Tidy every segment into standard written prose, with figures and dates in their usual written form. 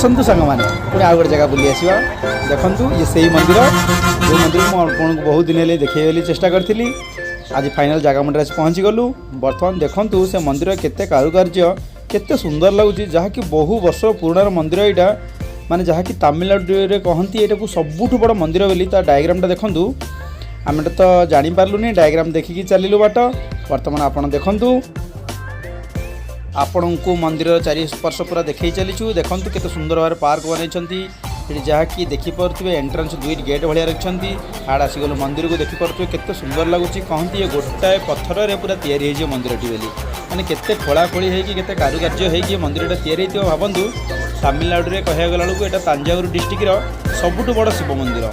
ଆସନ୍ତୁ ସାଙ୍ଗମାନେ, ପୁଣି ଆଉ ଗୋଟେ ଜାଗା ବୁଲି ଆସିବା। ଦେଖନ୍ତୁ, ଇଏ ସେଇ ମନ୍ଦିର, ଯେଉଁ ମନ୍ଦିରକୁ ମୁଁ ଆପଣଙ୍କୁ ବହୁତ ଦିନ ହେଲେ ଦେଖେଇବି ବୋଲି ଚେଷ୍ଟା କରିଥିଲି। ଆଜି ଫାଇନାଲ୍ ଜାଗା ମୁଣ୍ଡରେ ଆସି ପହଞ୍ଚିଗଲୁ। ବର୍ତ୍ତମାନ ଦେଖନ୍ତୁ, ସେ ମନ୍ଦିର କେତେ କାରୁକାର୍ଯ୍ୟ, କେତେ ସୁନ୍ଦର ଲାଗୁଛି, ଯାହାକି ବହୁ ବର୍ଷ ପୁରୁଣାର ମନ୍ଦିର ଏଇଟା। ମାନେ ଯାହାକି ତାମିଲନାଡ଼ୁରେ କହନ୍ତି ଏଇଟାକୁ ସବୁଠୁ ବଡ଼ ମନ୍ଦିର ବୋଲି। ତା ଡାଇଗ୍ରାମଟା ଦେଖନ୍ତୁ। ଆମେ ତ ଜାଣିପାରିଲୁନି, ଡାଇଗ୍ରାମ ଦେଖିକି ଚାଲିଲୁ ବାଟ। ବର୍ତ୍ତମାନ ଆପଣ ଦେଖନ୍ତୁ, ଆପଣଙ୍କୁ ମନ୍ଦିରର ଚାରିପାର୍ଶ୍ୱ ପୁରା ଦେଖେଇ ଚାଲିଛୁ। ଦେଖନ୍ତୁ, କେତେ ସୁନ୍ଦର ଭାବରେ ପାର୍କ ବନେଇଛନ୍ତି ସେଠି, ଯାହାକି ଦେଖିପାରୁଥିବେ। ଏଣ୍ଟ୍ରାନ୍ସ ଦୁଇଟି ଗେଟ୍ ଭଳିଆ ରଖିଛନ୍ତି। ଆଡ଼େ ଆସିଗଲୁ ମନ୍ଦିରକୁ। ଦେଖିପାରୁଥିବେ, କେତେ ସୁନ୍ଦର ଲାଗୁଛି। କହନ୍ତି ଏ ଗୋଟାଏ ପଥରରେ ପୁରା ତିଆରି ହେଇଯିବ ମନ୍ଦିରଟି ବୋଲି। ମାନେ କେତେ ଖୋଳାଖୋଳି ହେଇକି, କେତେ କାରୁକାର୍ଯ୍ୟ ହେଇକି ଏ ମନ୍ଦିରଟା ତିଆରି ହେଇଥିବ ଭାବନ୍ତୁ। ତାମିଲନାଡ଼ୁରେ କହିବାକୁ ଗଲା ବେଳକୁ ଏଇଟା ତାଞ୍ଜାଉର ଡିଷ୍ଟ୍ରିକ୍ଟର ସବୁଠୁ ବଡ଼ ଶିବ ମନ୍ଦିର।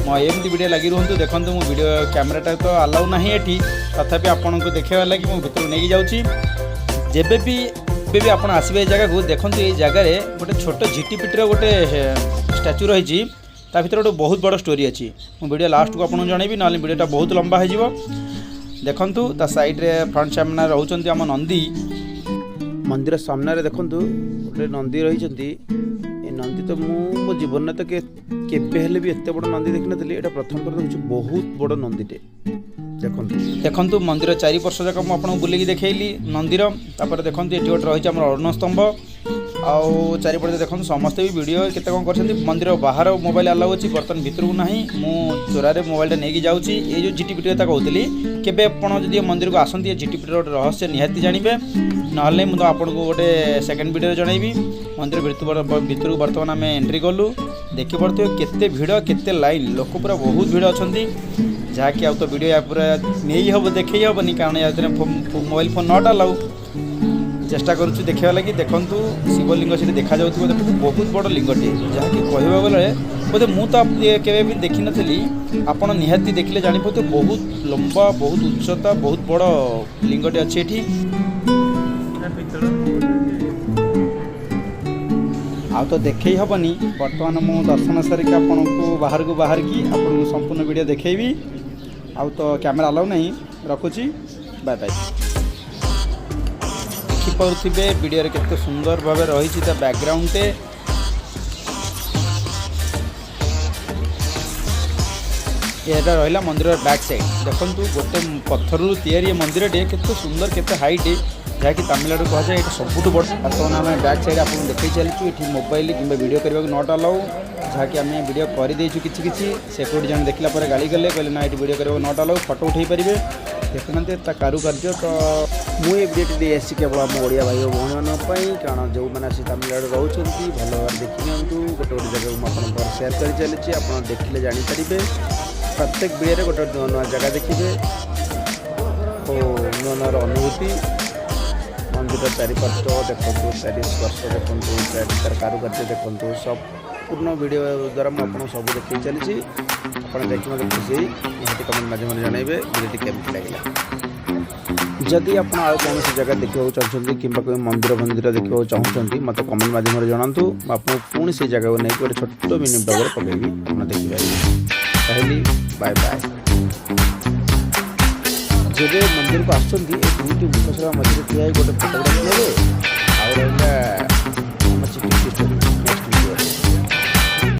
ମୋ ଏମିତି ଭିଡ଼ିଓ ଲାଗି ରୁହନ୍ତୁ। ଦେଖନ୍ତୁ, ମୁଁ ଭିଡ଼ିଓ କ୍ୟାମେରାଟା ତ ଆଲାଉ ନାହିଁ ଏଠି, ତଥାପି ଆପଣଙ୍କୁ ଦେଖେଇବା ଲାଗି ମୁଁ ଭିତରକୁ ନେଇକି ଯାଉଛି। ଯେବେ ବି ଏବେ ବି ଆପଣ ଆସିବେ ଏ ଜାଗାକୁ, ଦେଖନ୍ତୁ, ଏଇ ଜାଗାରେ ଗୋଟେ ଛୋଟ ଝିଟିପିଟିର ଗୋଟେ ଷ୍ଟାଚୁ ରହିଛି। ତା ଭିତରେ ଗୋଟେ ବହୁତ ବଡ଼ ଷ୍ଟୋରି ଅଛି। ମୁଁ ଭିଡ଼ିଓ ଲାଷ୍ଟକୁ ଆପଣଙ୍କୁ ଜଣେଇବି, ନହେଲେ ଭିଡ଼ିଓଟା ବହୁତ ଲମ୍ବା ହେଇଯିବ। ଦେଖନ୍ତୁ, ତା ସାଇଡ଼୍ରେ ଫ୍ରଣ୍ଟ ସାମ୍ନାରେ ରହୁଛନ୍ତି ଆମ ନନ୍ଦୀ। ମନ୍ଦିର ସାମ୍ନାରେ ଦେଖନ୍ତୁ, ଗୋଟେ ନନ୍ଦୀ ରହିଛନ୍ତି। ଏ ନନ୍ଦୀ ତ ମୁଁ ମୋ ଜୀବନରେ ତ କେବେ ହେଲେ ବି ଏତେ ବଡ଼ ନନ୍ଦୀ ଦେଖିନଥିଲି। ଏଇଟା ପ୍ରଥମ ଥର ଦେଖୁଛି, ବହୁତ ବଡ଼ ନନ୍ଦୀଟେ। ଦେଖନ୍ତୁ, ଦେଖନ୍ତୁ, ମନ୍ଦିର ଚାରିପାର୍ଶ୍ୱ ଯାକ ମୁଁ ଆପଣଙ୍କୁ ବୁଲିକି ଦେଖେଇଲି ମନ୍ଦିର। ତାପରେ ଦେଖନ୍ତୁ, ଏଠି ଗୋଟେ ରହିଛି ଆମର ଅରୁଣ ସ୍ତମ୍ଭ। ଆଉ ଚାରିପଟେ ଦେଖନ୍ତୁ, ସମସ୍ତେ ବି ଭିଡ଼ିଓ କେତେ କ'ଣ କରିଛନ୍ତି। ମନ୍ଦିର ବାହାର ମୋବାଇଲ ଆଲାଉ ଅଛି, ବର୍ତ୍ତମାନ ଭିତରକୁ ନାହିଁ। ମୁଁ ଚୋରାରେ ମୋବାଇଲଟା ନେଇକି ଯାଉଛି। ଏଇ ଯେଉଁ ଝିଟିପିଟି କଥା କହୁଥିଲି, କେବେ ଆପଣ ଯଦି ଏ ମନ୍ଦିରକୁ ଆସନ୍ତି, ଏ ଝିଟିପିଟିର ଗୋଟେ ରହସ୍ୟ ନିହାତି ଜାଣିବେ। ନହେଲେ ମୁଁ ତ ଆପଣଙ୍କୁ ଗୋଟେ ସେକେଣ୍ଡ ଭିଡ଼ିଓରେ ଜଣାଇବି। ମନ୍ଦିର ଭିତରକୁ ବର୍ତ୍ତମାନ ଆମେ ଏଣ୍ଟ୍ରି କଲୁ। ଦେଖିପାରୁଥିବେ, କେତେ ଭିଡ଼, କେତେ ଲାଇନ୍, ଲୋକ ପୁରା ବହୁତ ଭିଡ଼ ଅଛନ୍ତି। ଯାହାକି ଆଉ ତ ଭିଡ଼ିଓ ୟା ପୁରା ନେଇ ହେବ, ଦେଖେଇ ହେବନି, କାରଣ ୟା ଭିତରେ ମୋବାଇଲ ଫୋନ୍ not allow. ଚେଷ୍ଟା କରୁଛୁ ଦେଖିବା ଲାଗି। ଦେଖନ୍ତୁ, ଶିବଲିଙ୍ଗ ସେଠି ଦେଖାଯାଉଥିବ। ଦେଖନ୍ତୁ, ବହୁତ ବଡ଼ ଲିଙ୍ଗଟିଏ, ଯାହାକି କହିବାକୁ ଗଲେ ବୋଧେ ମୁଁ ତ କେବେ ବି ଦେଖିନଥିଲି। ଆପଣ ନିହାତି ଦେଖିଲେ ଜାଣିପାରୁଥିବେ, ବହୁତ ଲମ୍ବା, ବହୁତ ଉଚ୍ଚତା, ବହୁତ ବଡ଼ ଲିଙ୍ଗଟି ଅଛି ଏଠି। ପିତ୍ତଳ। ଆଉ ତ ଦେଖେଇ ହେବନି। ବର୍ତ୍ତମାନ ମୁଁ ଦର୍ଶନ ସାରିକି ଆପଣଙ୍କୁ ବାହାରକୁ ବାହାରିକି ଆପଣଙ୍କୁ ସମ୍ପୂର୍ଣ୍ଣ ଭିଡ଼ିଓ ଦେଖେଇବି। ଆଉ ତ କ୍ୟାମେରା ଆଲାଉ ନାହିଁ। ରଖୁଛି, ବାଏ ବାଏ। ଦେଖିପାରୁଥିବେ ଭିଡ଼ିଓରେ କେତେ ସୁନ୍ଦର ଭାବେ ରହିଛି ତା ବ୍ୟାକଗ୍ରାଉଣ୍ଡଟେ। ଏଇଟା ରହିଲା ମନ୍ଦିରର ବ୍ୟାକ୍ ସାଇଡ଼୍। ଦେଖନ୍ତୁ, ଗୋଟେ ପଥରରୁ ତିଆରି ଏ ମନ୍ଦିରଟି କେତେ ସୁନ୍ଦର, କେତେ ହାଇଟ୍, ଯାହାକି ତାମିଲନାଡ଼ୁ କୁହାଯାଏ ଏଇଟା ସବୁଠୁ ବଡ଼। ବର୍ତ୍ତମାନ ଆମେ ବ୍ୟାକ୍ ସାଇଡ଼୍ ଆପଣଙ୍କୁ ଦେଖେଇ ଚାଲିଛୁ। ଏଠି ମୋବାଇଲ କିମ୍ବା ଭିଡ଼ିଓ କରିବାକୁ not allow, ଯାହାକି ଆମେ ଭିଡ଼ିଓ କରିଦେଇଛୁ କିଛି କିଛି। ସିକ୍ୟୁରିଟି ଜଣେ ଦେଖିଲା ପରେ ଗାଳି କଲେ, କହିଲେ ନା, ଏଠି ଭିଡ଼ିଓ କରିବାକୁ not allow, photo ଉଠାଇ ପାରିବେ। ଦେଖୁନାହାନ୍ତି ତା କାରୁକାର୍ଯ୍ୟ ତ। ମୁଁ ଏ ଭିଡ଼ିଓଟି ଦେଇ ଆସିଛି କେବଳ ଆମ ଓଡ଼ିଆ ଭାଇ ଓ ଭଉଣୀମାନଙ୍କ ପାଇଁ, କାରଣ ଯେଉଁମାନେ ଆସି ତାମିଲନାଡ଼ୁ ରହୁଛନ୍ତି, ଭଲ ଭାବରେ ଦେଖିନିଅନ୍ତୁ। ଗୋଟେ ଗୋଟେ ଜାଗାକୁ ମୁଁ ଆପଣଙ୍କର ସେୟାର କରି ଚାଲିଛି, ଆପଣ ଦେଖିଲେ ଜାଣିପାରିବେ। ପ୍ରତ୍ୟେକ ଭିଡ଼ିଓରେ ଗୋଟେ ଗୋଟେ ନୂଆ ନୂଆ ଜାଗା ଦେଖିବେ ଓ ନୂଆ ନୂଆ ଅନୁଭୂତି। ମନ୍ଦିର ଚାରିପାର୍ଶ୍ୱ ଦେଖନ୍ତୁ, ଚାରିପାର୍ଶ୍ୱ ଦେଖନ୍ତୁ, ତାର କାରୁକାର୍ଯ୍ୟ ଦେଖନ୍ତୁ। ସମ୍ପୂର୍ଣ୍ଣ ଭିଡ଼ିଓ ଦ୍ୱାରା ମୁଁ ଆପଣଙ୍କୁ ସବୁ ଦେଖେଇ ଚାଲିଛି। ଆପଣ ଦେଖି ମୋତେ ଖୁସି ହେଇ ନିହାତି କମେଣ୍ଟ ମାଧ୍ୟମରେ ଜଣାଇବେ ଭିଡ଼ିଓଟି କେମିତି ଲାଗିଲା। ଯଦି ଆପଣ ଆଉ କୌଣସି ଜାଗା ଦେଖିବାକୁ ଚାହୁଁଛନ୍ତି କିମ୍ବା କେଉଁ ମନ୍ଦିର ମନ୍ଦିର ଦେଖିବାକୁ ଚାହୁଁଛନ୍ତି, ମୋତେ କମେଣ୍ଟ ମାଧ୍ୟମରେ ଜଣାନ୍ତୁ। ମୁଁ ଆପଣଙ୍କୁ ପୁଣି ସେଇ ଜାଗାକୁ ନେଇକି ଗୋଟେ ଛୋଟ ମିନି ବ୍ଲଗ୍ରେ ପକାଇବି, ଆପଣ ଦେଖିପାରିବେ। ରହିଲି, ବାଏ ବାଏ। ଯେବେ ମନ୍ଦିରକୁ ଆସୁଛନ୍ତି, ଏ ଦୁଇଟି ମୁଖଶାଳା ମଝିରେ ଠିଆ ହେଇ ଗୋଟେ ଫଟୋଗ୍ରାଫି ନେବେ। ଆଉ ରହିଲା ଆମ ଚିଠି ଷ୍ଟୋରି ନେକ୍ସଟ ଭିଡ଼ିଓରେ।